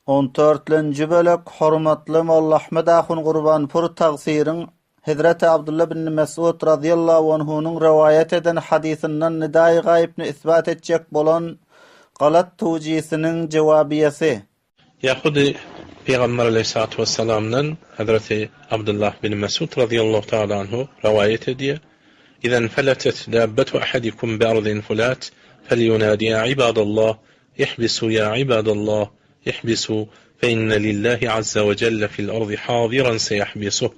On dörtlenji bölek Hormatly Molla Ahmet ahun Gurbanpur tagsyryň Hezreti Abdylla ibn Mesud razyýallahu anhunyň rowaýat eden hadysyndan nidaýy gaýypny isbat etjek bolan galat tewjisiniň jewabiýesi. Ýahudy Pygamber aleýhissalatu wessalamdan Hezreti Abdullah bin Mesud razyýallahu taala anhu rowaýat edýär, Iza infeletet dabbetu ahadikum bi ardin fulat, felýunadi ýa ibadallah, ihbisu ýa ibadallah, ihbisu, fe inne lillahi azza we jelle fil ardi haziran seýahbisuh.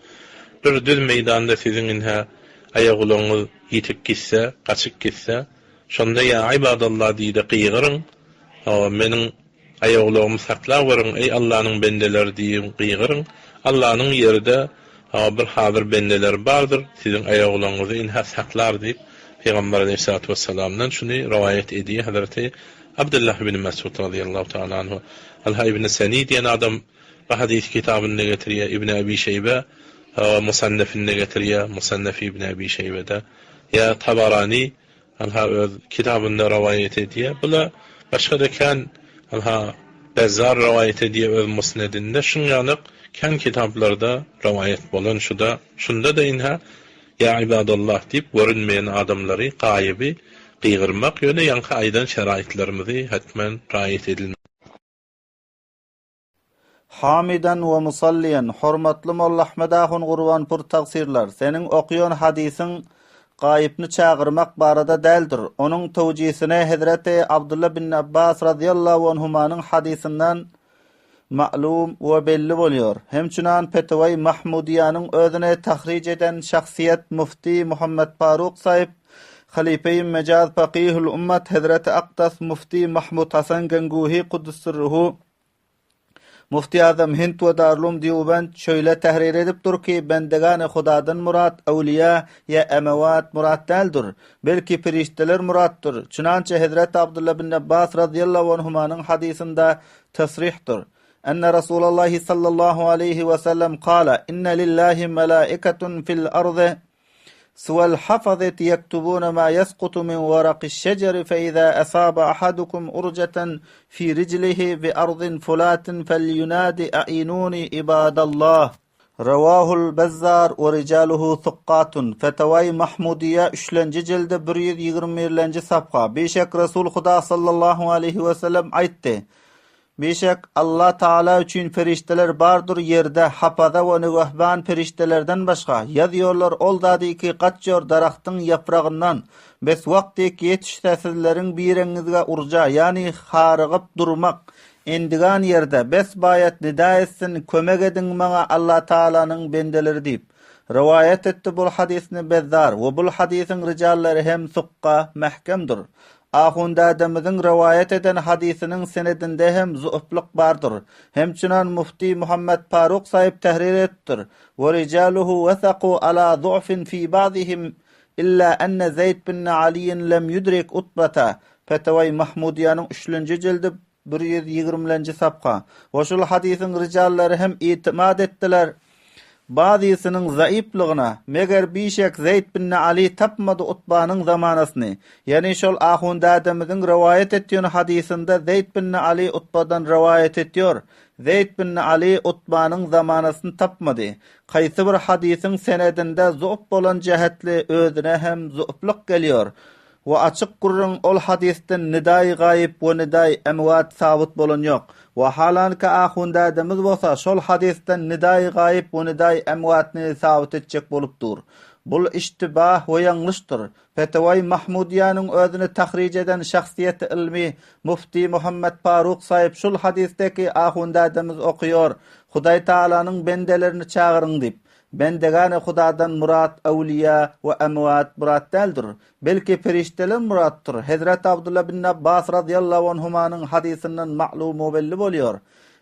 Bir düz meýdanda siziň inhä aýagulagyňyz ýitip gitse, gaçyp gitse, şonda ýa ibadallah diýde gygyryň, hawa, meniň Aýagulagymy saklaweriň, eý Allanyň bendeleri diýiň, gygyryň. Allanyň ýerde bir hazyr bendeleri bardyr, siziň aýagulagyňyzy ynha saklar diýip, Pygamber aleýhissalatu wessalamdan şuny rowaýat edýär Hezreti Abdullah ibn Mesud razyýallahu taala anhu. Ynha Ibn Seni diýen adam bu hadysy kitabynda getirýär, Ibn Abi Şeýbe Musannefinde getirýär, Musannefi Ibn Abi Şeýbede, ýa Tabarani Ynha öz kitabynda rowaýat edýär. Bula başga-da kän ynha Bezzar rowaýat edýär öz Musnedinde. Şuň ýalyk kän kitaplarda rowaýat bolan şuda. Şunda-da ynha Ýa ibadallah diýip görünmeýän adamlary, gaýyby gygyrmak, ýöne ýaňky aýdan şeraýtlarymyzy hetmen raýat edilmeli. Hamydan we musalliýan, hormatly Molla Ahmet ahun Gurbanpur tagsyrlar, seniň okýan hadysyň gaýypny çagyrmak barada däldir. Onuň tewjisine hezreti Abdylla bin Abbas razyýallahu anhumanyň hadysyndan ma'lum we belli bolýar. Hemçünan Petewaý Mahmudyýanyň özüne tahrij eden şahsyýet mufti Muhammet Faruk saýyp, Halyfeýi mejaz fakihül ummat hezreti Akdas mufti Mahmut Hasan Genguhi kuddüssirruhu Mufti Azam Hind we Darulum Dýubend şöýle tährir edipdir ki, Bendegany Hudadan murat öwliýa ýa emewat murat däldir, belki perişdeler muratdyr. Çynança Hezreti Abdylla bin Abbas razyýallahu anhumanyň hadysynda tasrihdir. Enne Rasulallahi sallallahu aleýhi we sellem kala, Inne lillahi melaiketun fil ardy Suwel hafazeti ýektubuna ma ýeskutu min warakiş şejeri fe iza asaba ahadukum urjatan fi rijlihi bi ardin fulatin felýunadi a'inuni ibadallah. Rawahul Bezzar we rijaluhu sukgatun. Fetawai Mahmudiýe üçlenji jildi 121-lenji safha. Bişek Resul Huda sallallahu aleýhi we sellem aýtdy. Bişek, Allah Tagala üçin perişdeler bardyr ýerde hapaza we nigahban perişdelerden başga, ýazýorlar ol zady ki gaçýor daragtyň ýapragyndan, bes wagty ki ýetişse sizleriň bireňizge urja, ýagny harygyp durmak, endigan ýerde, bes baýat nida etsin, kömek ediň maňa Allah Tagalanyň bendeleri diýip. Rowaýat etdi bul hadysny Bezzar we bul hadysyň rijallary hem sukga, mähkemdir. Ahundädemiziň rowaýat eden hadysynyň senedinde hem zu'flyk bardyr. Hemçinan mufti Muhammet Faruk saýyp tährir edipdir, Ve rijaluhu wesaku ala zu'fin fi ba'zihim illa enne Zeýd bin Aliýin lem yudrik Utbata, Fetawai Mahmudyýanyň üçlenji jildi, 120-lenji sapha. We şul hadysyň rijallary hem itimat etdiler. Bazysynyň zaýyplygyna, meger bişek Zeýd bin Aly tapmady Utbanyň zamanasyny. Ýagny şol ahun dädemiziň rowaýat etýän hadysynda Zeýd bin Aly Utbadan rowaýat etýor. Zeýd bin Aly Utbanyň zamanasyny tapmady. Kaýsy bir hadysyň senedinde zu'f bolan jähetli özüne hem zu'flyk gelýor. We açyk gürrüň ol hadysdan nidaýy gaýyp we nidaýy emwat sabyt bolan ýok. Wahalanki ahun dädemiz bolsa şol hadysdan nidaýy gaýyp we nidaýy emwatny sabyt etjek bolup dur. Bul iştibah we ýalňyşdyr. Fetewaýy Mahmudyýanyň özüni tahrij eden şahsyýeti ylmy mufti Muhammet Faruk saýyp şul hadysdaki ahun dädemiz okyýor, Hudaý Tagalanyň bendelerini çagyryň diýip. Bendegany Hudadan murat öwliýa we emwat murat däldir. Belki perişdeler muratdyr. Hezreti Abdullah bin Abbas razyýallahu anhumanyň hadysyndan ma'lum we belli bolýar.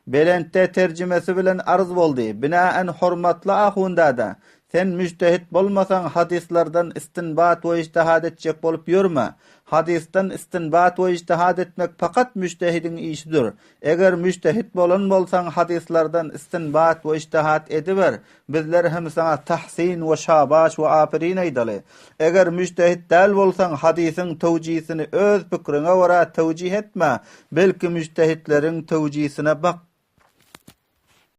Belentde terjimesi bilen arz boldy. Binaen hormatly ahun dada, sen müjtehit bolmasaň hadyslardan istinbat we ijtihad etjek bolup ýörme. Hadysdan istinbat we ijtihad etmek fakat müjtehidiň işidir. Eger müjtehit bolan bolsaň hadyslardan istinbat we ijtihat ediber, bizler hem saňa tahsin we şabaş we aperin aýdaly. Eger müjtehit däl bolsaň hadysyň tewjisini öz pikriňe görä tewjih etme, belki müjtehitleriň tewjisine bak.